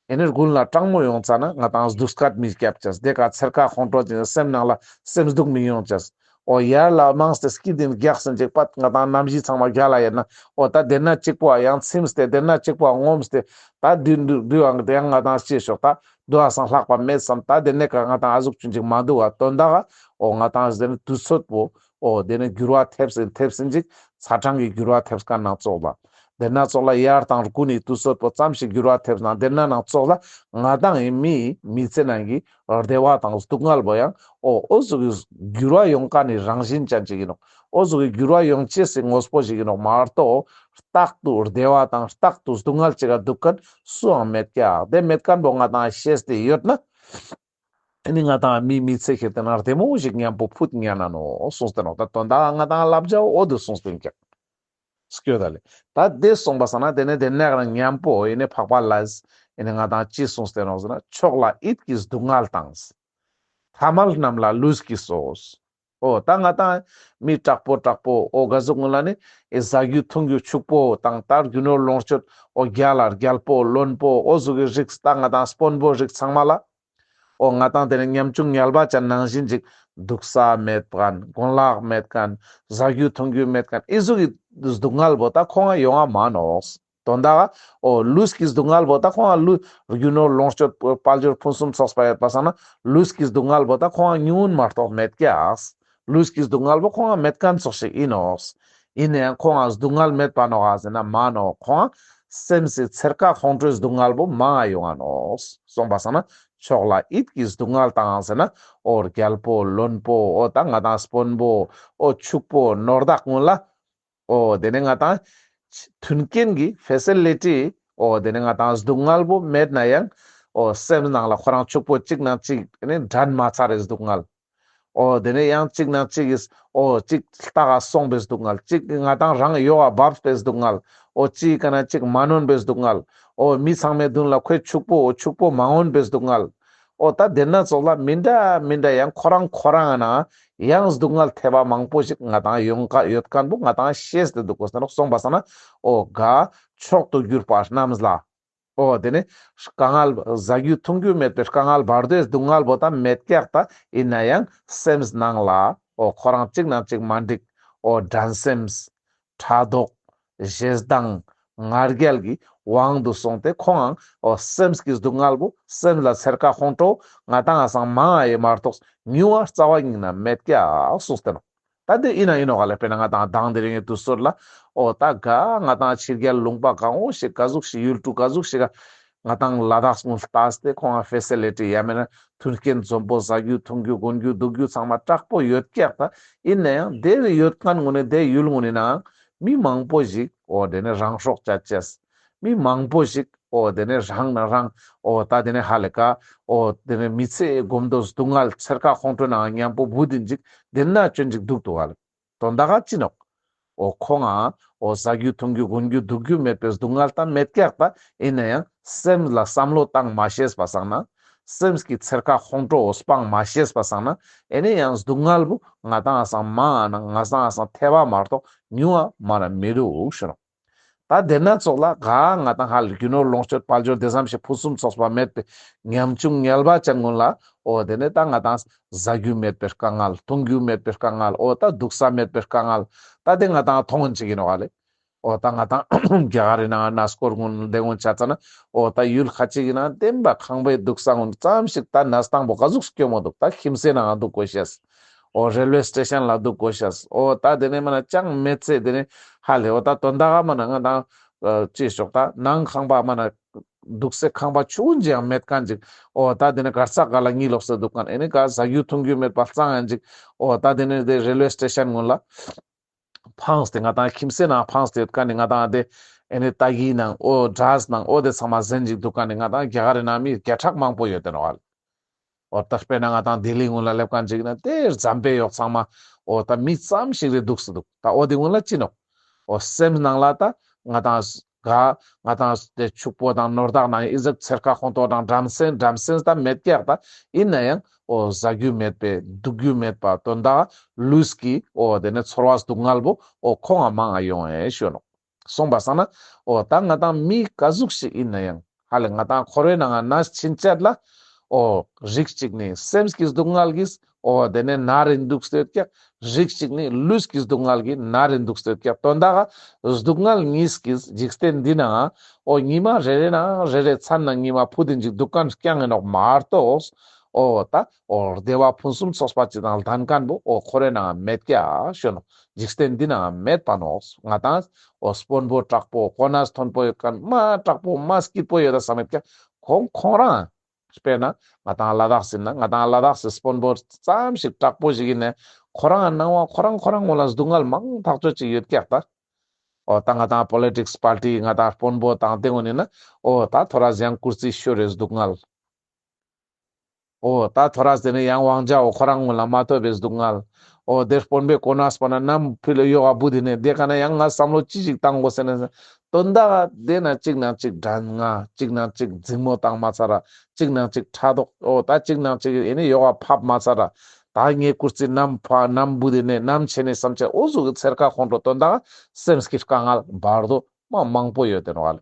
ཨེ་ནི་རྒུན་ལ་གྲང་མོ་ཡོང་ཙ་ན་ང་དང་སྡུག་སྐད་མི་རྒྱབ་ཅེས། དེ་ཀ་ཚེར་ཁ་ཁོང་ཁྲོ་ཅན་སེམས་ནང་ལ་སེམས་སྡུག་མི་ཡོང་ཅེས། འོ་ཡར་ལ་མང་སྟེ་སྐྱིད་དེ་རྒྱགས་ཟིན་ཅིག་པད་ང་དང་ནམ་གཞི་ཚང་མ་རྒྱ་ལ་ཡིན་ན་འོ་ད་དེ་ན་གཅིག་པོ་ཡང་ཚིམས་ཏེ་དེ་ན་གཅིག་པོ་ངོམས་ཏེ་ད་དུས་དུས་དུས་ཡང་དེ་ཡང་ང་དང་ཅི་ཤོག་ད་དུ་བ་སང་ལྷག་པ་མེད་བསམ། ད་དེ་ནས་ཀ་ང་དང་ཨ་ཟུག་ཆུན་ཅིག་མ་འདུག་ག་དོན་དག་ག་འོ་ང་དང་དེ་ནས་དུས་ཚོད་པོ་འོ་དེ་ནས་འགྱུར་བ་ཐེབས་ཟིན་ཐེབས་ཟིན་ཅིག་ཚ་གྲང་གི་འགྱུར་བ་ཐེབས་མཁན་ནང་ཙོགས་ལ། དེ་ན་ཙོགས་ལ་ཡར་དང་རྒུན་ནི་དུས་ཚོད་པོ་ཙམ་ཞིག་འགྱུར་བ་ཐེབས་ན་དེ་ན་ནང་ཙོགས་ལ་ང་དང་ངི་མི་མི་ཚེ་ནང་གི་བདེ་བ་དང་སྡུག་བསྔལ་བོ་ཡང་འོ་འོ་ཟུག་གི་འགྱུར་བ་ཡོང་མཁན་ནི་རང་བཞིན་ཅན་ཅིག་ཡིན་ནོག། འོ་ཟུག་གི་འགྱུར་བ་ཡོང་ཅེས་སི་དངོས་པོ་ཞིག་ཡིན་ནོག་མ་གཏོགས་རྟག་ཏུ་བདེ་བ་དང་རྟག་ཏུ་སྡུག་བསྔལ་ཅིག་ག་འདུག་མཁན་སུའང་མེད་ཀྱག། དེ་མེད་མཁན་བོ་ང་དང་ཤེས་ཏེ་ཡོད་ན། ཨེ་ནི་ང་དང་མི་མི་ཚེ་ཁྱེར་ཏེ་ན་བདེ་མོ་ཞིག་མཉམ་པོ་ཕུད་ཉན་ན་ནོག་གསུངས་ཏེ་ནོག། ད་དོན་དག་ང་དང་བསླབ་བྱ་འོ་དེ་གསུངས་ཏེ་ཀྱག། སྐྱོད་ད་ལེ། ད་དེ་སོང་པ་སང་ན་དེ་ནས་དེ་ནས་ཀ་ན་མཉམ་པོ་ཨེ་ནི་འཕགས་པ་ལྷས་ཨེ་ནི་ང་དང་ཅི་གསུངས་ཏེ་ནོག་ཟེར་ན་མཆོག་ལ་ཡིད་ཀྱི་སྡུག་བསྔལ་དང་། ཐ་མལ་རྣམས་ལ་ལུས་ཀྱིས་སོ། འོ་ད་ང་ཏང་མི་དྲག་པོ་དྲག་པོ་འོ་ག་ཟུག་ངུན་ལ་ནི་ཨེ་ཟ་རྒྱུ་འཐུང་རྒྱུ་ཕྱུག་པོ་དང་ད་རྒྱུ་ནོར་ལོངས་སྤྱོད་འོ་རྒྱལ་ལ་རྒྱལ་པོ་བློན་པོ་འོ་ཟུག་གི་རིགས་ད་ང་ཏང་དཔོན་པོ་རིགས་ཚང་མ་ལ། འོ་ང་ཏང་དེ་ནི་ཉམ་ཆུང་ངལ་བ་ཅན་ནང་བཞིན་ཅིག་འདུག་ས་མེད་མཁན་གོན་ལག་མེད་མཁན་ཟ་རྒྱུ་འཐུང་རྒྱུ་མེད་མཁན་ཨི་ཟུག་གི་སྡུག་བསྔལ་བོ་ད་ཁོང་ང་ཡོང་ང་མ་ནོག། དོན་དག་འོ་ལུས་ཀྱི་སྡུག་བསྔལ་བོ་ད་ཁོང་ང་ལུས་རྒྱུ་ནོར་ལོངས་སྤྱོད་དཔལ་འབྱོར་ཕུན་སུམ་ཚོགས་པ་ཡོད་པ་སང་ན་ལུས་ཀྱི་སྡུག་བསྔལ་བོ་ད་ཁོང་ང་ཉུང་ངུན་མ་གཏོགས་མེད་ཀྱག། ལུས་ཀྱི་སྡུག་བསྔལ་བོ་ཁོང་ང་མེད་མཁན་ཙོགས་ཤིག་ཨིན་ནོག། ཨིན་ནའང་ཁོང་ང་སྡུག་བསྔལ་མེད་པ་ནོག་ག་ཟེར་ན་མ་ནོག། ཁོང་ང་སེམས་སི་ཚེར་ཁ་ཁོང་ཁྲོའི་སྡུག་བསྔལ་བོ་མང་ང་ཡོང་ང་ནོག། སོང་པ་སང་ན་ཕྱོགས་ལ་ཡིད་ཀྱི་སྡུག་བསྔལ་དང་ཟེར་ན་འོ་རྒྱལ་པོ་བློན་པོ་འོ་ད་ང་ཏང་དཔོན་པོ་འོ་ཕྱུག་པོ་ནོར་བདག་ངུན་ལ། འོ་དེ་ནས་ང་ཏང་མཐུན་རྐྱེན་གྱི་ཕེ་སི་ལི་ཊི་འོ་དེ་ནས་ང་ཏང་སྡུག་བསྔལ་བོ་མེད་ན་ཡང་འོ་སེམས་ནང་ལ་ཁོ་རང་ཕྱུག་པོ་གཅིག་ནང་གཅིག་དེ་ནས་འགྲན་མ་ཚར་རེ་སྡུག་བསྔལ། འོ་དེ་ནས་ཡང་གཅིག་ནང་གཅིག་གིས་འོ་གཅིག་ལྟ་ག་སོང་པའི་སྡུག་བསྔལ། གཅིག་ང་ཏང་རང་ཡོག་ག་བབས་པའི་སྡུག་བསྔལ། འོ་གཅིག་ག་ན་གཅིག་མ་ནོན་པའི་སྡུག་བསྔལ། འོ་མི་ཚང་མའི་མདུན་ལ་ཁོའི་ཕྱུག་པོ་འོ་ཕྱུག་པོ་མ་འོན་པའི་སྡུག་བསྔལ། འོ་ད་དེ་ན་ཙོགས་ལ་མི་འདྲ་མི་འདྲ་ཡང་ཁོ་རང་ཁོ་རང་ན་ཡང་སྡུག་བསྔལ་ཐེབས་པ་མང་པོ་ཞིག་ང་ཏང་ཡོང་ཀ་ཡོད་མཁན་བོ་ང་ཏང་ཤེས་ཏེ་འདུག་གོ་ཟེར་ནོག། སོང་པ་སང་ན་འོ་ག་མཆོག་ཏུ་གྱུར་པ་རྣམས་ལ། འོ་དེ་ནས་དཀའ་ངལ་ཟ་རྒྱུ་འཐུང་རྒྱུ་མེད་པའི་དཀའ་ངལ་བར་དོའི་སྡུག་བསྔལ་བོ་ད་མེད་ཀྱག། ད་ཨིན་ན་ཡང་སེམས་ནང་ལ་འོ་ཁོ་རང་གཅིག་ནང་གཅིག་མ་འགྲིག། འོ་འགྲན་སེམས། ཕྲག་དོག། ཞེ་སྡང་། ང་རྒྱལ་གྱི་དབང་དུ་སོང་སྟེ་ཁོང་ངང་འོ་སེམས་ཀྱི་སྡུག་བསྔལ་བོ་སེམས་ལ་ཚེར་ཁ་ཁོང་ཁྲོ་ང་ཏང་ང་སང་མང་ང་ཡོད་མ་གཏོགས་ཉུང་བ་རྩ་བ་ཉིད་ནས་མེད་ཀྱག་གསུངས་ཏེ་ནོག། ད་དེ་ཨིན་ན་ཨིན་ནོག་ག་ལེ། དཔེར་ན་ང་ཏང་དང་དེ་རིང་གི་དུས་ཚོད་ལ་འོ་ད་ག་ང་ཏང་ཕྱི་རྒྱལ་ལུང་པ་གང་བོ་ཞིག་ག་ཟུག་ཞིག་ཡུལ་གྲུ་ག་ཟུག་ཞིག་ག་ང་ཏང་ལ་དྭགས་ངུན་ལྟས་ཏེ་ཁོང་ང་ཕེ་སི་ལི་ཊི་ཡང་མེན་ན་མཐུན་རྐྱེན་འཛོམས་པོ་ཟ་རྒྱུ་འཐུང་རྒྱུ་གོན་རྒྱུ་འདུག་རྒྱུ་ཚང་མ་དྲག་པོ་ཡོད་ཀྱག། ད་ཨིན་ན་ཡང་དེ་ཡོད་མཁན་ངུན་ནི་དེ་ཡུལ་ངུན་ནི་ནང་མི་མང་པོ་ཞིག་འོ་དེ་ནས་རང་སྲོག་བཅད་ཅེས། མི་མང་པོ་ཞིག་འོ་དེ་ནས་རང་ན་རང་འོ་ད་དེ་ནས་ཧ་ལས་ཀ་འོ་དེ་ནས་མི་ཚེ་གོམ་དོ་སྡུག་བསྔལ་ཚེར་ཁ་ཁོང་ཁྲོ་ནང་མཉམ་པོ་བུད་དེ་ཅིག་དེ་ན་ཅོན་ཅིག་འདུག་ཏོ་ག་ལེ། དོན་དག་ག་ཅི་ནོག། འོ་ཁོང་ང་འོ་ཟ་རྒྱུ་འཐུང་རྒྱུ་གོན་རྒྱུ་འདུག་རྒྱུ་མེད་པའི་སྡུག་བསྔལ་ད་མེད་ཀྱག། ད་ཨིན་ན་ཡང་སེམས་ལ་བསམ་བློ་བཏང་མ་ཤེས་པ་སང་ན་སེམས་ཀྱི་ཚེར་ཁ་ཁོང་ཁྲོ་འོ་སྤང་མ་ཤེས་པ་སང་ན་ཨེ་ནས་ཡང་སྡུག་བསྔལ་བོ་ང་ཏང་ང་སང་མང་ང་ན་ང་སང་ང་སང་ཐེབས་པ་མ་གཏོགས་ཉུང་ང་མ་ན་མི་རུག་ཞུ་ནོག། ད་དེ་ན་ཙོགས་ལ་ག་ང་ཏང་ཧ་ལས་རྒྱུ་ནོར་ལོངས་སྤྱོད་དཔལ་འབྱོར་དེ་ཙམ་ཞིག་ཕུན་སུམ་ཚོགས་པ་མེད་པའི་ཉམ་ཆུང་ངལ་བ་ཅན་ངུན་ལ་འོ་དེ་ནས་ད་ང་ཏང་ཟ་རྒྱུ་མེད་པའི་དཀའ་ངལ་འཐུང་རྒྱུ་མེད་པའི་དཀའ་ངལ་འོ་ད་འདུག་ས་མེད་པའི་དཀའ་ངལ་ད་དེ་ང་ཏང་མཐོང་ཅིག་ཨིན་ནོག་ག་ལེ། འོ་ད་ང་ཏང་རྒྱ་གར་རི་ནང་གནས་སྐོར་ངུན་དེ་ངུན་ཆ་ཙ་ན་འོ་ད་ཡུལ་ཁ་ཅིག་ཨིན་ན་བདེན་པ་ཁང་པའི་འདུག་ས་ངུན་ཙམ་ཞིག་ད་གནས་སྟངས་པོ་ག་ཟུག་སྐྱོ་མོ་འདུག། ད་ཁྱིམ་སའི་ནང་འདུག་དགོས་ཤེས། འོ་རེལ་ཝེ་སི་ཊེ་ཤན་ལ་འདུག་དགོས་ཤེས། འོ་ད་དེ་ནས་མ་ན་ཅང་མེད་ཚེ་དེ་ནས་ཧ་ལས་འོ་ད་དོན་དག་ག་མ་ན་ང་ཏང་ཅི་ཞོག་ད་ནང་ཁང་པ་མ་ན་འདུག་སའི་ཁང་པ་ཆུང་ཅིག་ཡང་མེད་མཁན་ཅིག། འོ་ད་དེ་ནས་གར་ས་ག་ལ་གཉིད་ལོག་སེ་འདུག་མཁན་ཨེ་ནས་ག་ཟ་རྒྱུ་འཐུང་རྒྱུ་མེད་པ་ལྟ་ཡང་ཅིག། འོ་ད་དེ་ནས་དེ་རེལ་ཝེ་སི་ཊེ་ཤན་ངུན་ལ་ཕངས་ཏེ་ང་ཏང་ཁྱིམ་སའི་ནང་ཕངས་ཏེ་ཡོད་མཁན་ནི་ང་ཏང་དེ་ཨེ་ནི་ཏ་གི་ནང་འོ་འདྲས་ནང་འོ་དེ་ཚང་མ་ཟིན་ཅིག་འདུག་མཁན་ནི་ང་ཏང་རྒྱ་གར་རི་ནང་མི་བརྒྱ་ཕྲག་མང་པོ་ཡོད་དེ་ནོག་ཨ་ལེ། འོ་ད་དཔེར་ན་ང་ཏང་ལྡི་ལི་ངུན་ལ་སླེབས་མཁན་ཅིག་ན་དེ་ཟམ་པའི་ཡོག་ཚང་མ་འོ་ད་མི་ཙམ་ཞིག་རེ་འདུག་སེ་འདུག། ད་འོ་དེ་ངུན་ལ་ཅི་ནོག། འོ་སེམས་ནང་ལ་ད་ང་ཏང་ག་ང་ཏང་དེ་ཕྱུག་པོ་དང་ནོར་བདག་ནང་ཨི་ཟུག་ཚེར་ཁ་ཁོང་ཁྲོ་དང་འགྲན་སེམས་འགྲན་སེམས་ད་མེད་ཀྱག། ད་ཨིན་ན་ཡང་འོ་ཟ་རྒྱུ་མེད་པའི་འདུག་རྒྱུ་མེད་པ་དོན་དག་ལུས་ཀྱི་འོ་དེ་ནས་ཚོར་བ་སྡུག་བསྔལ་བོ་འོ་ཁོང་ང་མང་ང་ཡོང་ངེ་ཞུ་ནོག། སོང་པ་སང་ན་འོ་ད་ང་ཏང་མི་ག་ཟུག་ཞིག་ཨིན་ན་ཡང་ཧ་ལས་ང་ཏང་འཁོར་བའི་ནང་ང་ན་ཕྱིན་ཆད་ལ་འོ་རིགས་གཅིག་ནི་སེམས་ཀྱི་སྡུག་བསྔལ་གྱིས་འོ་དེ་ནས་ན་རེ་འདུག་སྟེ་ཡོད་ཀྱག། རིགས་གཅིག་ནི་ལུས་ཀྱི་སྡུག་བསྔལ་གྱིས་ན་རེ་འདུག་སྟེ་ཡོད་ཀྱག། དོན་དག་ག་སྡུག་བསྔལ་གཉིས་ཀྱིས་འཇིག་རྟེན་འདི་ནང་འོ་ཉི་མ་རེ་རེ་ནང་རེ་རེ་མཚན་ནང་ཉི་མ་ཕུད་དེ་ཅིག་འདུག་མཁན་རྐྱང་ཨིན་ནོག་མ་གཏོགས་འོ་ད་འོ་བདེ་བ་ཕུན་སུམ་ཚོགས་པ་ཅིག་དང་ལྡན་མཁན་བོ་འོ་འཁོར་བའི་ནང་ང་མེད་ཀྱག་ཞུ་ནོག། འཇིག་རྟེན་འདི་ནང་མེད་པ་ནོག། ང་ཏང་འོ་དཔོན་པོ་དྲག་པོ་གོ་གནས་མཐོན་པོ་ཡོད་མཁན་མ་དྲག་པོ་མ་སྐྱིད་པོ་ཡོད་ད་བསམ་ཡོད་ཀྱག། ཁོང་ཁོང་རང་དཔེར་ན་ང་ཏང་ལ་དྭགས་ཟེར་ན་ང་ཏང་ལ་དྭགས་སི་དཔོན་པོ་ཙམ་ཞིག་དྲག་པོ་ཞིག་ཨིན་ན་ཁོ་རང་སྣང་བ་ཁོ་རང་ཁོ་རང་ངོ་ལ་སྡུག་བསྔལ་མང་ཐག་ཆོད་ཅིག་ཡོད་ཀྱག་ད། འོ་ད་ང་ཏང་པོ་ལི་ཊིགས་པར་ཊི་ང་ཏང་དཔོན་པོ་དང་དེ་ངོ་ནི་ན་འོ་ད་ཐོ་རས་ཡང་ཀུར་སི་ཤོར་རེ་སྡུག་བསྔལ། འོ་ད་ཐོ་རས་དེ་ནས་ཡང་དབང་ཆ་འོ་ཁོ་རང་ངོ་ལ་མ་ཐོབ་པའི་སྡུག་བསྔལ། འོ་དེ་དཔོན་པོའི་གོ་གནས་པ་ན་ནམ་ཕི་ལ་ཡོག་ག་བུད་དེ་ནས་དེ་ག་ན་ཡང་ང་བསམ་བློ་ཅི་ཞིག་བཏང་དགོས་ཟེར་ན། དོན་དག་དེ་ན་གཅིག་ནང་གཅིག་འགྲན་ང་གཅིག་ནང་གཅིག་འཛིང་མོ་བཏང་མ་ཚར་ར་གཅིག་ནང་གཅིག་ཕྲག་དོག་འོ་ད་གཅིག་ནང་གཅིག་ཨེ་ནི་ཡོག་ག་ཕབ་མ་ཚར་ར་ ད་ངའི་ཀུར་སི་ནམ་ཕ་ནམ་བུད་དེ་ནས་ནམ་ཆེ་ནས་བསམ་ཆེ་འོ་ཟུག་གི་ཚེར་ཁ་ཁོང་ཁྲོ་དོན་དག་སེམས་ཀྱི་དཀའ་ངལ་བར་དོ་མ་མང་པོ་ཡོད་དེ་ནོག་ལེ།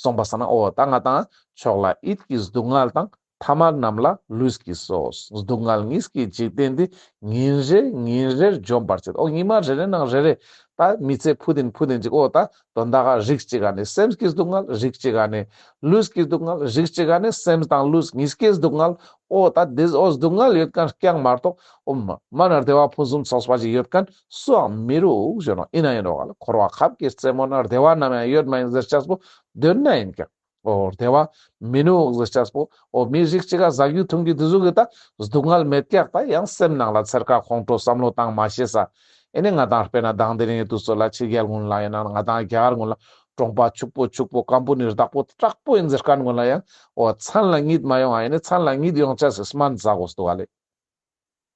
སོང་པ་སང་ན་འོ་ད་ང་དང་ཕྱོགས་ལ་ཡིད་ཀྱི་སྡུག་བསྔལ་དང་། ཐ་མལ་རྣམས་ལ་ལུས་ཀྱིས་གསོ། སྡུག་བསྔལ་གཉིས་ཀྱི་འཇིག་རྟེན་འདི། ཉིན་རེ་ཉིན་རེར་འཇོམས་པར་བྱེད། འོ་ཉི་མ་རེ་རེ་ནང་རེ་རེ་ད་མི་ཚེ་ཕུད་དིན་ཕུད་དིན་ཅིག་འོ་ད་དོན་དག་ག་རིགས་གཅིག་ག་ནི་སེམས་ཀྱི་སྡུག་བསྔལ། རིགས་གཅིག་ག་ནི་ལུས་ཀྱི་སྡུག་བསྔལ། རིགས་གཅིག་ག་ནི་སེམས་དང་ལུས་གཉིས་ཀའི་སྡུག་བསྔལ། འོ་ད་དེ་འོ་སྡུག་བསྔལ་ཡོད་མཁན་རྐྱང་མ་གཏོགས་འོ་མ་མ་ན་བདེ་བ་ཕུན་སུམ་ཚོགས་པ་ཞིག་ཡོད་མཁན་སུའང་མི་རུག་ཞུ་ནོག། ཨིན་ན་ཨིན་རོག་ལེ། འཁོར་བ་ཁབ་ཀྱི་རྩེ་མོ་ན་བདེ་བ་ནམ་ཡང་ཡོད་མ་ཡིན་ཟེར་ཅེས་པོ་དོན་ན་ཨིན་ཀྱག། འོ་བདེ་བ་མི་ནུག་ཟེར་ཅེས་པོ་འོ་མི་རིགས་གཅིག་ག་ཟ་རྒྱུ་འཐུང་རྒྱུ་དེ་ཟུག་གི་ད་སྡུག་བསྔལ་མེད་ཀྱག། ད་ཡང་སེམས་ནང་ལ་ཚེར་ཁ་ཁོང་ཁྲོ་བསམ་བློ་བཏང་མ་ཤེས་ས། ཨེ་ནི་ང་དང་དཔེར་ན་དང་དེ་རིང་དུས་ཚོད་ལ་ཕྱི་རྒྱལ་ཀུན་ལ་ཡང་ན་ང་དང་རྒྱ་གར་ཀུན་ལ་གྲོང་པ་ཕྱུག་པོ་ཕྱུག་པོ་ཀམ་པ་ནི་བདག་པོ་དྲག་པོ་ཡིན་ཟེར་མཁན་ཀུན་ལ་ཡང་འོ་མཚན་ལ་གཉིད་མ་ཡོང་ཨ། ཨེ་ནི་མཚན་ལ་གཉིད་ཡོང་ཅེས་སི་སྨན་ཟ་དགོས་འདུག་ཨ་ལེ།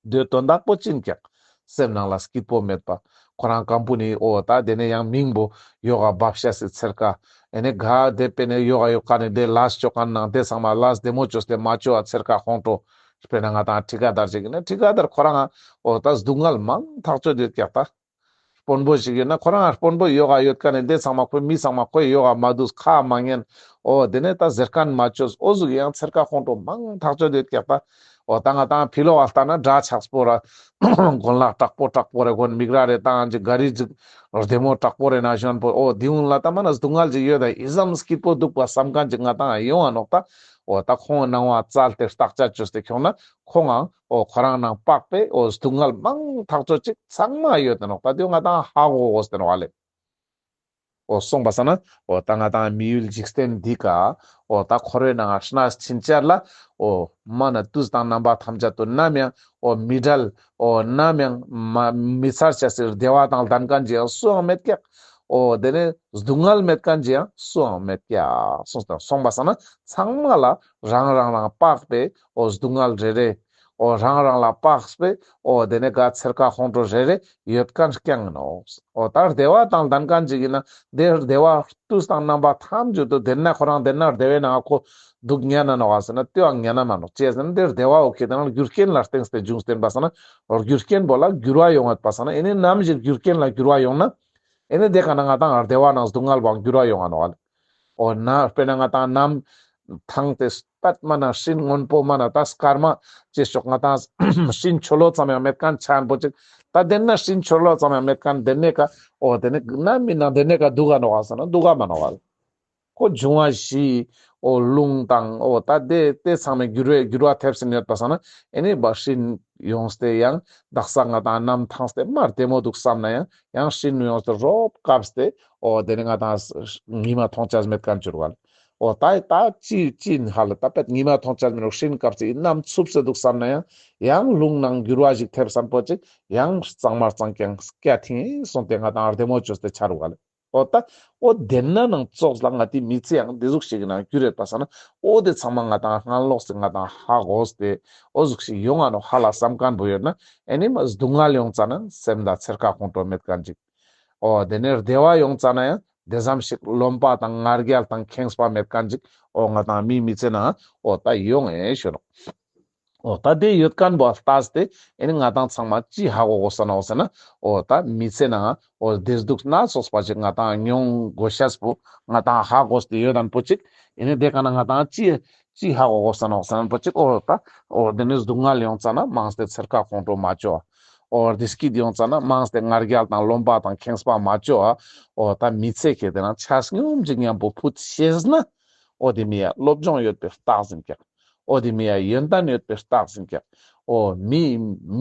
དེ་དོན་དག་པོ་ཅི་ཨིན་ཀྱག། སེམས་ནང་ལ་སྐྱིད་པོ་མེད་པ། ཁོ་རང་ཀམ་པ་ནི་འོ་ད་དེ་ནས་ཡང་མིང་པོ་ཡོ་ག་བབས་ཤེས་སི་ཚེར་ཁ། ཨེ་ནི་ག་དེ་དཔེར་ན་ཡོ་ག་ཡོད་མཁན་ནི་དེ་ལས་ཅོ་མཁན་ནང་དེ་ཚང་མ་ལས་བདེ་མོ་ཅོས་ཏེ་མ་ཅོ་ཨ་ཚེར་ཁ་ཁོང་ཁྲོ། དཔེར་ན་ང་དང་ཊི་ཀ་དར་ཅིག་ཨིན་ན་ཊི་ཀ་དར་ཁོ་རང་འོ་ད་སྡུག་བསྔལ་མང་ཐག་ཆོད་ཡོད་ཀྱག་ད། དཔོན་པོ་ཞིག་ཡོད་ན་ཁོ་རང་དཔོན་པོ་ཡོ་ག་ཡོད་མཁན་ནི་དེ་ཚང་མ་ཁོའི་མི་ཚང་མ་ཁོའི་ཡོ་ག་མ་དུས་ཁ་མ་ཉན། འོ་དེ་ནས་ད་ཟེར་མཁན་མ་ཅོས། འོ་ཟུག་ཡང་ཚེར་ཁ་ཁོང་ཁྲོ་མང་ཐག་ཆོད་ཡོད་ཀྱག་ད། འོ་ད་ང་དང་ཕི་ལོག་ག་ལྟ་ན་འདྲ་ཆགས་པོ་ར་གོན་ལག་དྲག་པོ་དྲག་པོ་རེ་གོན། མིག་ར་རེ་བཏང་ཅིག་ག་རི་ཅིག་བདེ་མོ་དྲག་པོ་རེ་ན་ཞོན་པོ། འོ་དེ་གུན་ལ་ད་མ་ན་སྡུག་བསྔལ་ཅིག་ཡོད་ད། ཨི་ཙམ་སྐྱིད་པོ་འདུག་པ་བསམ་མཁན་ཅིག་ང་དང་ཡོང་ང་ནོག་ད། འོ་ད་ཁོང་ནང་བ་བཙལ་ཏེ་བརྟག་དཔྱད་ཅོས་ཏེ་ཁྱོང་ན་ཁོང་ངང་འོ་ཁོ་རང་ནང་དཔག་པའི་འོ་སྡུག་བསྔལ་མང་ཐག་ཆོད་ཅིག་ཚང་མ་ཡོད་དེ་ནོག། ད་དེ་ང་དང་ཧ་གོ་གོས་ཏེ་ནོག་ཨ་ལེ། འོ་སོང་པ་སང་ན་འོ་ད་ང་དང་མི་ཡུལ་འཇིག་རྟེན་འདི་ཀ་འོ་ད་འཁོར་བའི་ནང་ང་གནས་ཕྱིན་ཆད་ལ་འོ་མ་ན་དུས་དང་རྣམ་པ་ཐམས་ཅད་དུ་ནམ་ཡང་འོ་མི་བྲལ། འོ་ནམ་ཡང་མ་མི་ཚར་ཅེས་སི་བདེ་བ་དང་ལྡན་མཁན་ཅིག་ཡང་སུའང་མེད་ཀྱག། འོ་དེ་ནས་སྡུག་བསྔལ་མེད་མཁན་ཅིག་ཡང་སུའང་མེད་ཀྱག། སོང་ད་སོང་པ་སང་ན་ཚང་མ་ལ་རང་རང་རང་དཔག་པའི་འོ་སྡུག་བསྔལ་རེ་རེ། འོ་རང་རང་ལ་དཔག་པའི་འོ་དེ་ནས་ག་ཚེར་ཁ་ཁོང་ཁྲོ་རེ་རེ་ཡོད་མཁན་རྐྱང་ཨིན་ནོག། འོ་ད་བདེ་བ་དང་ལྡན་མཁན་ཅིག་ཨིན་ན་དེ་བདེ་བ་དུས་དང་རྣམ་པ་ཐམས་ཅད་དུ་དེ་ན་ཁོ་རང་དེ་ན་བདེ་བའི་ནང་ཁོ་འདུག་ཉན་ན་ནོག་ཟེར་ན་དེ་བ་ཉན་ན་མ་ནོག། ཅི་ཟེར་ན་དེ་བདེ་བ་འོ་ཁེ་དེ་ན་རྒྱུ་རྐྱེན་ལ་བརྟེན་ཏེ་འབྱུང་སྟེ་ཨིན་པ་སང་ན་རྒྱུ་རྐྱེན་པོ་ལ་འགྱུར་བ་ཡོང་ངད་པ་སང་ན་ཨེ་ནི་ནམ་ཞིག་རྒྱུ་རྐྱེན་ལ་འགྱུར་བ་ཡོང་ན་ཨེ་ནི་དེ་ཀ་ན་ང་དང་བདེ་བ་ནང་སྡུག་བསྔལ་བོ་འགྱུར་བ་ཡོང་ང་ནོག་ཨ་ལེ། འོ་ན་དཔེར་ན་ང་དང་ནམ་ཐང་སྟེ་པད་མ་ན་སྤྲིན་སྔོན་པོ་མ་ན་ད་སྐར་མ་ཅེས་ཤོག་ང་དང་སྤྲིན་ཆོ་ལོ་ཙམ་ཡང་མེད་མཁན་ཆ་ཨིན་པོ་ཅིག། ད་དེ་ན་སྤྲིན་ཆོ་ལོ་ཙམ་ཡང་མེད་མཁན་དེ་ནས་ཀ་འོ་དེ་ནས་ན་མི་ན་དེ་ནས་ཀ་འདུག་ག་ནོག་ཟེར་ན་འདུག་ག་མ་ནོག་ཨ་ལེ། ཁོ་འབྱུང་བ་བཞི་འོ་རླུང་དང་འོ་ད་དེ་དེ་ཚང་མས་འགྱུར་བའི་འགྱུར་བ་ཐེབས་ཟིན་ཡོད་པ་སང་ན་ཨེ་ནི་བ་སྤྲིན་ཡོངས་ཏེ་ཡང་དག་ས་ང་དང་ནམ་ཐང་སྟེ་མ་བདེ་མོ་འདུག་བསམ་ན་ཡང་ཡང་སྤྲིན་ཡོངས་ཏེ་རོབ་བཀབ་སྟེ་འོ་དེ་ནི་ང་དང་ཉི་མ་མཐོང་ཆ་མེད་མཁན་འགྱུར་བ་ལེ། འོ་ད་ད་ཅི་ཅི་ཧ་ལ་ད་པད་ཉི་མ་མཐོང་ཆ་མེད་རོག་སྤྲིན་བཀབ་སྟེ་ནམ་འཚུབ་སྟེ་འདུག་བསམ་ན་ཡང་ཡང་རླུང་ནང་འགྱུར་བ་ཞིག་ཐེབས་སམ་པོ་ཅིག་ཡང་གཙང་མ་གཙང་རྐྱང་སྐྱ་ཐིང་སོང་སྟེ་ང་དང་བདེ་མོ་བཅོས་ཏེ་ཆ་རུག་ལེ། འོ་ད་འོ་དེ་ན་ནང་ཙོགས་ལ་ང་དེ་མི་ཚེ་ཡང་དེ་ཟུག་ཞིག་ནང་འགྱུར་ཡོད་པ་སང་ན་འོ་དེ་ཚང་མ་ང་དང་སྔ་ལོགས་སེ་ང་དང་ཧ་གོ་སྟེ་འོ་ཟུག་ཞིག་ཡོང་ང་ནོག་ཧ་ལ་བསམ་མཁན་བོ་ཡོད་ན་ཨེ་ནི་མ་སྡུག་བསྔལ་ཡོང་ཙ་ན་སེམས་དང་ཚེར་ཁ་ཁོང་ཁྲོ་མེད་མཁན་ཅིག། འོ་དེ་ནས་བདེ་བ་ཡོང་ཙ་ན་ཡང་དེ་ཙམ་ཞིག་རློམ་པ་དང་ང་རྒྱལ་དང་ཁེངས་པ་མེད་མཁན་ཅིག་འོ་ང་དང་མི་མི་ཚེ་ནང་འོ་ད་ཡོང་ངེ་ཞུ་ནོག། འོ་ད་དེ་ཡོད་མཁན་བོ་ལྟས་ཏེ་ཨེ་ནི་ང་དང་ཚང་མ་ཅི་ཧ་གོ་གོས་ས་ནོག་ཟེར་ན་འོ་ད་མི་ཚེ་ནང་འོ་བདེ་སྡུག་སྣ་ཚོགས་པ་ཅིག་ང་དང་མྱོང་དགོས་ཤེས་པོ་ང་དང་ཧ་གོ་སྟེ་ཡོད་མཁན་པོ་ཅིག། ཨེ་ནི་དེ་ཀ་ན་ང་དང་ཅི་ཅི་ཧ་གོ་གོས་ས་ནོག་ཟེར་མཁན་པོ་ཅིག། འོ་ད་འོ་དེ་ནི་སྡུག་བསྔལ་ཡོང་ཙ་ན་མང་སྟེ་ཚེར་ཁ་ཁོང་ཁྲོ་མ་བཅོ་ཨ། འོ་བདེ་སྐྱིད་ཡོང་ཙ་ན་མང་སྟེ་ང་རྒྱལ་དང་རློམ་པ་དང་ཁེངས་པ་མ་བཅོ་ཨ། འོ་ད་མི་ཚེ་ཁེ་དེ་ན་ཆ་སྙོམས་ཅིག་མཉམ་པོ་ཕུད་ཤེས་ན་འོ་དེ་མི་ཡ་སློབ་སྦྱོང་ཡོད་པའི་རྟགས་ཡིན་ཀྱག། འོ་དེ་མི་ཡ་ཡོན་ཏན་ཡོད་པའི་རྟགས་ཡིན་ཀྱག། འོ་མི་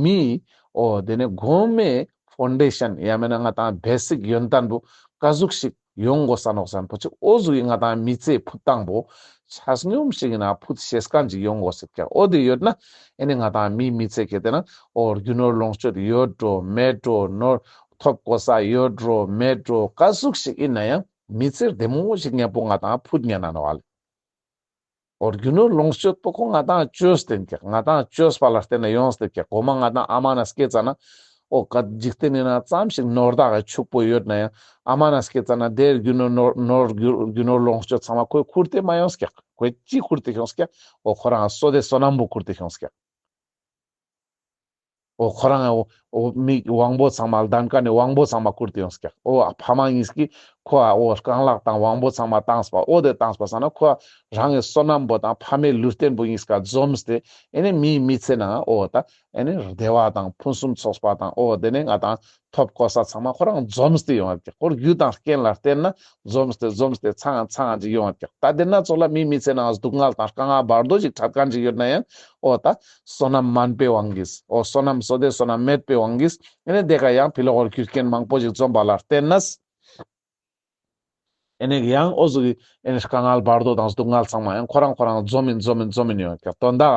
མི་འོ་དེ་ནི་གོང་མའི་ཕོན་ཌེ་ཤན་ཡང་མེད་ན་ང་དང་བེ་སིག་ཡོན་ཏན་པོ་ཀ་ཟུག་ཞིག་ཡོང་དགོས་ས་ནོག་ཟེར་མཁན་པོ་ཅིག། འོ་ཟུག་གི་ང་དང་མི་ཚེ་ཕུད་སྟངས་པོ་ཆ་སྙོམས་ཤིག་ཡིན་ན་ཕུད་ཤེས་མཁན་ཅིག་ཡོང་དགོས་ཟེར་ཀྱག། འོ་དེ་ཡོད་ན་ཨེ་ནི་ང་དང་མི་མི་ཚེ་ཁེ་དེ་ན་འོ་རྒྱུ་ནོར་ལོངས་སྤྱོད་ཡོད་འགྲོ་མེད་འགྲོ་ནོར་ཐོབ་གོ་ས་ཡོད་འགྲོ་མེད་འགྲོ་ཀ་ཟུག་ཞིག་ཡིན་ན་ཡང་མི་ཚེ་བདེ་མོ་ཞིག་མཉམ་པོ་ང་དང་ཕུད་ཉན་ན་ནོག་ཨ་ལེ། འོ་རྒྱུ་ནོར་ལོངས་སྤྱོད་པོ་ཁོ་ང་དང་བཅོས་ཏེ་ཡིན་ཀྱག། ང་དང་བཅོས་པ་ལ་བརྟེན་ནས་ཡོངས་ཏེ་ཀྱག། གོ་མ་ང་དང་ཨ་མ་ན་སྐྱེས་ཙ་ན་འོ་ཀ་འཇིག་རྟེན་ནི་ན་ཙམ་ཞིག་ནོར་དག་གི་ཕྱུག་པོ་ཡོད་ན་ཡང་ཨ་མ་ན་སྐྱེས་ཙ་ན་དེ་རྒྱུ་ནོར་ནོར་ནོར་རྒྱུ་རྒྱུ་ནོར་ལོངས་སྤྱོད་ཚང་མ་ཁོས་ཁུར་ཏེ་མ་ཡོངས་ཀྱག། ཁོས་ཅི་ཁུར་ཏེ་ཡོངས་ཀྱག། འོ་ཁོ་རང་བསོད་བདེ་བསོད་ནམས་པོ་ཁུར་ཏེ་ཡོངས་ཀྱག། འོ་ཁོ་རང་འོ་འོ་མི་དབང་པོ་ཚང་མ་ལྡན་ཁན་ནི་དབང་པོ་ཚང་མ་བཀུར་ཏེ་ཡོངས་ཀྱག། འོ་ཕ་མ་གཉིས་ཀྱིས་ཁོ་འོ་རྐང་ལག་དང་དབང་པོ་ཚང་མ་བཏངས་པ། འོ་དེ་བཏངས་པ་སང་ན་ཁོ་རང་གི་བསོད་ནམས་པོ་དང་ཕ་མའི་ལུས་རྟེན་པོ་གཉིས་ཀ་འཛོམས་ཏེ་ཨེ་ནི་མིའི་མི་ཚེ་ནང་འོ་ད་ཨེ་ནི་བདེ་བ་དང་ཕུན་སུམ་ཚོགས་པ་དང་འོ་དེ་ནས་ང་དང་ཐོབ་གོ་ས་ཚང་མ་ཁོ་རང་འཛོམས་ཏེ་ཡོང་བ་ཀྱག། ཁོ་རྒྱུ་དང་རྐྱེན་ལ་བརྟེན་ན་འཛོམས་ཏེ་འཛོམས་ཏེ་ཚང་ཚང་ཅིག་ཡོང་བ་ཀྱག། ད་དེ་ན་ཙོགས་ལ་མིའི་མི་ཚེ་ནང་སྡུག་བསྔལ་དང་དཀའ་ངལ་བར་དོ་ཅིག་འཕྲད་ཁན་ཅིག་ཡོད་ན་ཡང་འོ་ད་བསོད་ནམས་དམན་པའི་དབང་གིས་འོ་བསོད་ནམས་བསོད་བདེ་བསོད་ནམས་མེད་པའི་དབང་གིས་ཨེ་ནི་དེ་ཀ་ཡང་ཕི་ལོག་གི་རྒྱུ་རྐྱེན་མང་པོ་ཅིག་འཛོམས་པ་ལ་བརྟེན་ནས་ཨེ་ནི་ཡང་འོ་ཟུག་གི་ཨེ་ནི་དཀའ་ངལ་བར་དོ་དང་སྡུག་བསྔལ་ཚང་མ་ཡང་ཁོ་རང་ཁོ་རང་འཛོམས་ཡིན་འཛོམས་ཡིན་འཛོམས་ཡིན་ཡོང་ཀྱག། དོན་དག་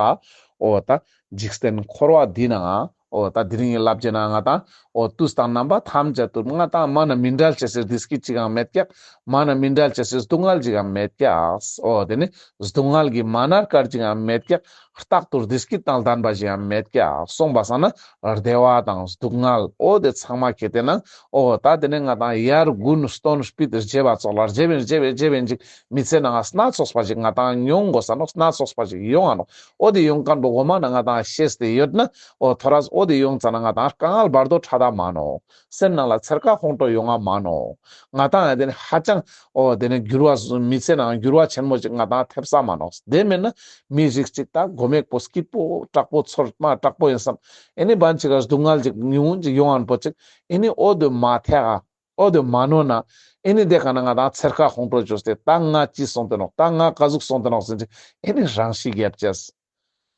འོ་ད་འཇིག་རྟེན་འཁོར་བ་འདི་ནང་འོ་ད་དེ་རིང་གི་བསླབ་བྱའི་ནང་ང་ད་འོ་དུས་དང་རྣམ་པ་ཐམས་ཅད་དུ་ང་ད་མ་ན་མི་འབྲལ་ཅེས་སི་བདེ་སྐྱིད་ཅིག་ཡང་མེད་ཀྱག། མ་ན་མི་འབྲལ་ཅེས་སི་སྡུག་བསྔལ་ཅིག་ཡང་མེད་ཀྱག། འོ་དེ་ནི་སྡུག་བསྔལ་གྱི་མ་ན་སྐར་ཅིག་ཡང་མེད་ཀྱག། རྟག་ཏུ་བདེ་སྐྱིད་དང་ལྡན་པ་ཞིག་ཡང་མེད་ཀྱག། སོང་པ་སང་ན་བདེ་བ་དང་སྡུག་བསྔལ་འོ་དེ་ཚང་མ་ཁྱེར་ཏེ་ན་འོ་ད་དེ་ནས་ང་དང་དབྱར་དགུན་སྟོན་དཔྱིད་བརྗེ་བ་ཙོགས་ལ་བརྗེ་བིན་བརྗེ་བིན་བརྗེ་བིན་ཅིག་མི་ཚེ་ནང་སྣ་ཚོགས་པ་ཞིག་ང་དང་མྱོང་དགོས་ས་ནོག། སྣ་ཚོགས་པ་ཞིག་ཡོང་ང་ནོག། འོ་དེ་ཡོང་ཁན་པོ་གོ་མ་ན་ང་དང་ཤེས་ཏེ་ཡོད་ན་འོ་ཐོ་རས་འོ་དེ་ཡོང་ཙ་ན་ང་དང་དཀའ་ངལ་བར་དོ་འཕྲད་ད་མ་ནོག། སེམས་ནང་ལ་འཚེར་ཁ་ཁོང་ཁྲོ་ཡོང་ང་མ་ནོག། ང་དང་ཡང་དེ་ནི་ཧ་ཅང་འོ་དེ་ནི་འགྱུར་བ་མི་ཚེ་ནང་འགྱུར་བ་ཆེན་མོ་ཅིག་ང་དང་ཐེབས་ས་མ་ནོག། དེ་མེན་ན་མི་རིགས་ཅིག་ད་མགོ་མེག་པོ་སྐྱིད་པོ་དྲག་པོ་ཚོར་མ་དྲག་པོ་ཡིན་བསམ། ཨེ་ནི་བན་ཅིག་ག་སྡུག་བསྔལ་ཅིག་ཉུང་ངུ་ཅིག་ཡོང་ངན་པོ་ཅིག་ཨེ་ནི་འོ་དེ་མ་ཐེག་ག་འོ་དེ་མ་ནོར་ན་ཨེ་ནི་དེ་ཀ་ན་ང་དང་འཚེར་ཁ་ཁོང་ཁྲོ་བཅོས་ཏེ་ད་ང་ཅི་སོང་སྟེ་ནོག། ད་ང་ག་ཟུག་སོང་སྟེ་ནོག་ཟེར་ཅིག་ཨེ་ནི་རང་ཤི་རྒྱབ་ཅེས།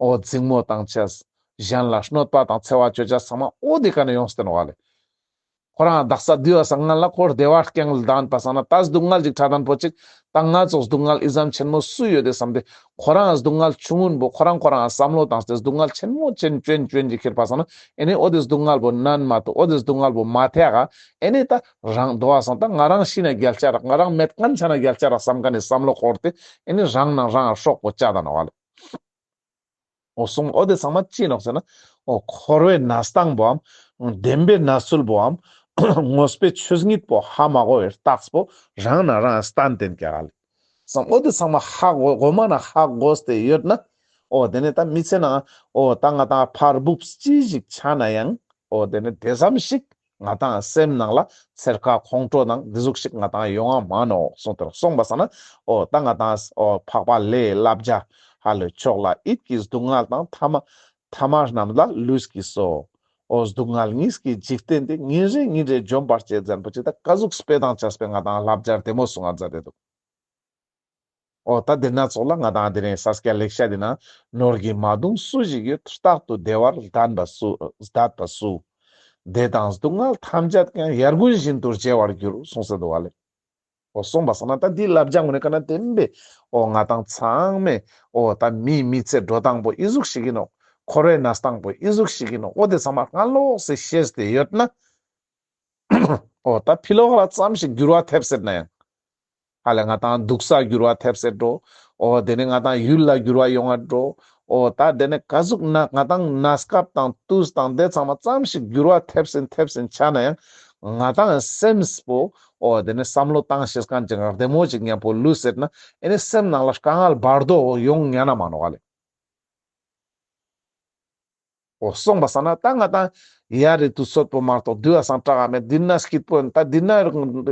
འོ་འཛིང་མོ་བཏང་ཅེས། གཞན་ལ་གནོད་པ་དང་འཚེ་བ་བཅོ་ཅེས་ཚང་མ་འོ་དེ་ཀ་ནས་ཡོངས་ཏེ་ནོག་ལེ། ཁོ་རང་དག་ས་དུས་བ་སང་ང་ལ་ཁོ་བདེ་བ་རྐྱེན་ལྡན་པ་སང་ན་ད་སྡུག་བསྔལ་ཅིག་འཕྲད་དན་པོ་ཅིག་ད་ང་ཙོགས་སྡུག་བསྔལ་ཨི་ཙམ་ཆེན་མོ་སུ་ཡོད་དེ་བསམ་སྟེ་ཁོ་རང་སྡུག་བསྔལ་ཆུང་ངུན་པོ་ཁོ་རང་ཁོ་རང་བསམ་བློ་བཏང་སྟེ་སྡུག་བསྔལ་ཆེན་མོ་ཆེན་ཅོན་ཅོན་ཅིག་ཁྱེར་པ་སང་ན་ཨེ་ནི་འོ་དེ་སྡུག་བསྔལ་པོ་ནན་མ་ཐུབ། འོ་དེ་སྡུག་བསྔལ་པོ་མ་ཐེག་ག་ཨེ་ནི་ད་རང་དུས་བ་སང་ད་ང་རང་ཤི་ན་རྒྱལ་ཆ་རག། ང་རང་མེད་ཁན་ཆ་ན་རྒྱལ་ཆ་རག་བསམ་ཁན་ནི་བསམ་བློ་འཁོར་ཏེ་ཨེ་ནི་རང་ནང་རང་སྲོག་པོ་བཅད་ད་ནོག་ལེ། འོ་སོང་འོ་དེ་ཚང་མ་ཅི་ནོག་ཟེར་ན། འོ་འཁོར་བའི་གནས་སྟངས་པོའམ། བདེན་པའི་གནས་ཚུལ་པོའམ། དངོས་པོའི་ཆོས་ཉིད་པོ་ཧ་མ་གོ་བའི་རྟགས་པོ་རང་ན་རང་བསྟན་ཏེ་ཀྱག་ལེ། སོང་འོ་དེ་ཚང་མ་ཧ་གོ་གོ་མ་ན་ཧ་གོ་སྟེ་ཡོད་ན། འོ་དེ་ནས་ད་མི་ཚེ་ནང་འོ་ད་ང་དང་ཕར་བུབ་ཅི་ཞིག་ཆ་ན་ཡང་འོ་དེ་ནས་དེ་ཙམ་ཞིག་ང་དང་སེམས་ནང་ལ་འཚེར་ཁ་ཁོང་ཁྲོ་དང་འདི་ཟུག་ཞིག་ང་དང་ཡོང་ང་མ་ནོག་སོང་སྟེ་སོང་པ་སང་ན་འོ་ད་ང་དང་འོ་འཕགས་པ་ལྷའི་བསླབ་བྱ་ཧ་ལས་མཆོག་ལ་ཡིད་ཀྱི་སྡུག་བསྔལ་དང་ཐ་མ་ཐ་མ་རྣམས་ལ་ལུས་ཀྱིས་སོ། འོ་སྡུག་བསྔལ་གཉིས་ཀྱི་འཇིག་རྟེན་ཏེ། ཉིན་རེ་ཉིན་རེ་འཇོམས་པར་བྱེད་ཟེར་པོ་ཅིག་ད་ག་ཟུག་སྤེ་དང་ཆས་པའི་ང་དང་བསླབ་བྱ་བདེ་མོ་གསུང་ང་མཛད་དེ་འདུག། འོ་ད་དེ་ན་ཙོགས་ལ་ང་དང་དེ་རིང་ས་སྐྱ་ལེགས་བཤད་དེ་ན་ནོར་གྱིས་མ་གདུངས་སུ་ཞིག་ཡོད། རྟག་ཏུ་བདེ་བར་ལྡན་པ་སུ། ལྡན་པ་སུ། བདེ་དང་སྡུག་བསྔལ་ཐམས་ཅད་ཀྱང་། དབྱར་དགུན་བཞིན་དུ་བརྗེ་བར་འགྱུར། གསུངས་སེ་འདུག་བ་ལེ། འོ་སོང་པ་སང་ན་ད་འདི་བསླབ་བྱ་ངོ་ནས་ཀ་ན་བསྟན་པས་འོ་ང་དང་ཚང་མས་འོ་ད་མིའི་མི་ཚེ་འགྲོ་སྟངས་པོ་ཨི་ཟུག་ཞིག་ཡིན་ནོག། འཁོར་བའི་གནས་སྟངས་པོ་ཨི་ཟུག་ཞིག་ཡིན་ནོག། འོ་དེ་ཚང་མ་སྔ་ལོགས་སེ་ཤེས་ཏེ་ཡོད་ན། འོ་ད་ཕི་ལོག་ལ་ཙམ་ཞིག་འགྱུར་བ་ཐེབས་སྲིད་ན་ཡང་། ཧ་ལས་ང་དང་འདུག་ས་འགྱུར་བ་ཐེབས་སྲིད་འགྲོ། འོ་དེ་ནས་ང་དང་ཡུལ་ལ་འགྱུར་བ་ཡོང་ང་འགྲོ། འོ་ད་དེ་ནས་ག་ཟུག་ན་ང་དང་གནས་སྐབས་དང་དུས་དང་དེ་ཚང་མ་ཙམ་ཞིག་འགྱུར་བ་ཐེབས་སྲིད་ཐེབས་སྲིད་ཆ་ན་ཡང་ང་དང་སེམས་པོ་འོ་དེ་ནས་བསམ་བློ་བཏང་ཤེས་ཁན་ཅིག་བདེ་མོ་ཅིག་མཉམ་པོ་ལུས་སྲིད་ན་ཨེ་ནི་སེམས་ནང་ལ་དཀའ་ངལ་བར་དོ་ཡོང་ཉན་ན་མ་ནོག་ལེ། འོ་སོང་པ་སང་ན་ད་ང་དང་དབྱར་རི་དུས་ཚོད་པོ་མ་གཏོགས་དུས་བ་སང་དྲག་ག་མེད། འདི་ན་སྐྱིད་པོ་ཡིན། ད་འདི་ན་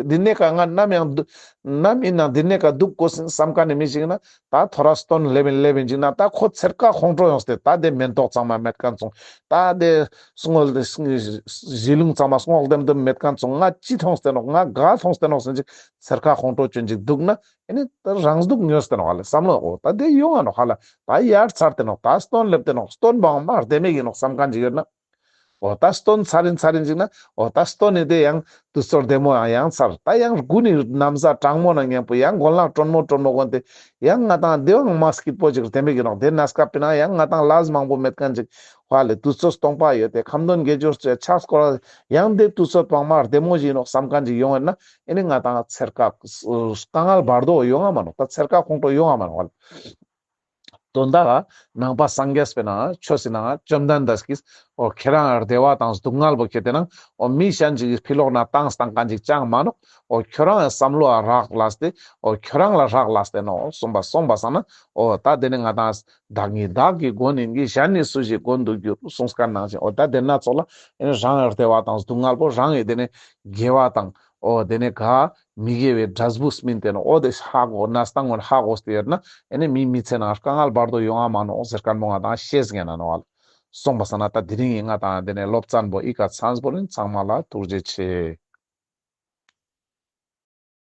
འདི་ནས་ཀ་ང་ནམ་ཡང་འདུ་ནམ་ཡིན་ན་འདི་ནས་ཀ་འདུག་དགོས་ཡིན་བསམ་ཁན་ནི་མི་ཞིག་ཡིན་ན་ད་ཐོ་རས་སྟོན་སླེབས་ཡིན་སླེབས་ཡིན་ཅིག་ན་ད་ཁོ་འཚེར་ཁ་ཁོང་ཁྲོ་ཡོངས་ཏེ་ད་དེ་མེན་ཏོག་ཚང་མ་མེད་ཁན་སོང་། ད་དེ་སྔོ་བཞེས་ལུང་ཚང་མ་སྔོག་ལྡེམ་ལྡེམ་མེད་ཁན་སོང་། ང་ཅི་མཐོང་སྟེ་ནོག། ང་ག་མཐོང་སྟེ་ནོག་ཟེར་ཅིག་འཚེར་ཁ་ཁོང་ཁྲོ་ཅོན་ཅིག་འདུག་ན། ཨེ་ནི་ད་རང་སྡུག་ཉོས་ཏེ་ནོག་ལེ། བསམ་བློ་འོ་ད་དེ་ཡོང་ང་ནོག་ཧ་ལ། ད་དབྱར་ཚར་ཏེ་ནོག། ད་སྟོན་སླེབས་ཏེ་ནོག། སྟོན་པའང་མ་བདེ་མོ་ཡིན་ནོག་བསམ་ཁན་ཅིག་ཡོད་ན། འོ་ད་སྟོན་ཚར་ཡིན་ཚར་ཡིན་ཅིག་ན་འོ་ད་སྟོན་ནི་དེ་ཡང་དུས་ཚོད་བདེ་མོ་ཡང་ཡང་ཚར། ད་ཡང་དགུན་ནི་ན་བཟའ་གྲང་མོ་ནང་མཉམ་པོ་ཡང་གོན་ལག་དྲོན་མོ་དྲོན་མོ་གོན་ཏེ་ཡང་ང་དང་དེའང་མ་སྐྱིད་པོ་ཅིག་བདེ་མོ་ཡིན་ནོག། དེ་གནས་སྐབས་པོའི་ནང་ཡང་ང་དང་ལས་མང་པོ་མེད་ཁན་ཅིག་ཧ་ལ་དུས་ཚོད་སྟོང་པ་ཡོད་དེ་ཁ་འདོན་དགེ་སྦྱོར་ཆོས་ཕྱག་སྐོར་ཡང་དེ་དུས་ཚོད་པོའང་མ་བདེ་མོ་ཞིག་ཡིན་ནོག་བསམ་ཁན་ཅིག་ཡོང་ཡོད་ན། ཨེ་ནི་ང་དང་འཚེར་ཁ་དཀའ་ངལ་བར་དོ་ཡོང་ང་མ་ནོག། ད་འཚེར་ཁ་ཁོང་ཁྲོ་ཡོང་ང་མ་ནོག་ལེ། དོན་དག་ནང་པ་སངས་རྒྱས་པའི་ནང་ཆོས་སི་ནང་བཅོམ་ལྡན་འདས་ཀྱིས་འོ་ཁྱོ་རང་བདེ་བ་དང་སྡུག་བསྔལ་པོ་ཁྱེར་ཏེ་ནང་འོ་མི་གཞན་ཅིག་གི་ཕི་ལོག་ན་བཏང་བཏང་མཁན་ཅིག་ཅང་མ་ནོག། འོ་ཁྱོ་རང་བསམ་བློ་ལ་རག་ལས་ཏེ་འོ་ཁྱོ་རང་ལ་རག་ལས་ཏེ་ནོག་གསུངས་པ་སོང་པ་སང་ན་འོ་ད་དེ་ནི་ང་དང་བདག་ཉིད་བདག་གི་མགོན་ཡིན་གྱི། གཞན་ནི་སུ་ཞིག་མགོན་དུ་འགྱུར་གསུངས་མཁན་ནང་བཞིན་འོ་ད་དེ་ན་ཚོགས་ལ་ཨེ་ནི་རང་བདེ་བ་དང་སྡུག་བསྔལ་པོ་རང་གི་དེ་ནི་དགེ་བ་དང་འོ་དེ་ནི་ག་མི་དགེ་བའི་འབྲས་བུ་སྨིན་ཏེ་ནོག། འོ་དེ་ཧ་གོ་ན་སྟངས་ངོ་ཧ་གོ་སྟེ་ཡོད་ན་ཨེ་ནི་མི་མི་ཚེ་ནང་དཀའ་ངལ་བར་དོ་ཡོང་ང་མ་ནོག་ཟེར་མཁན་པོ་ང་དང་ཤེས་ངེ་ན་ནོག་ཨ་ལ། སོང་པ་སང་ན་ད་དེ་རིང་ངི་ང་དང་དེ་ནི་སློབ་ཚན་པོ་ཨི་ཀ་ཚང་པོ་རིན། ཚང་མ་ལ་ཐུགས་རྗེ་ཆེ།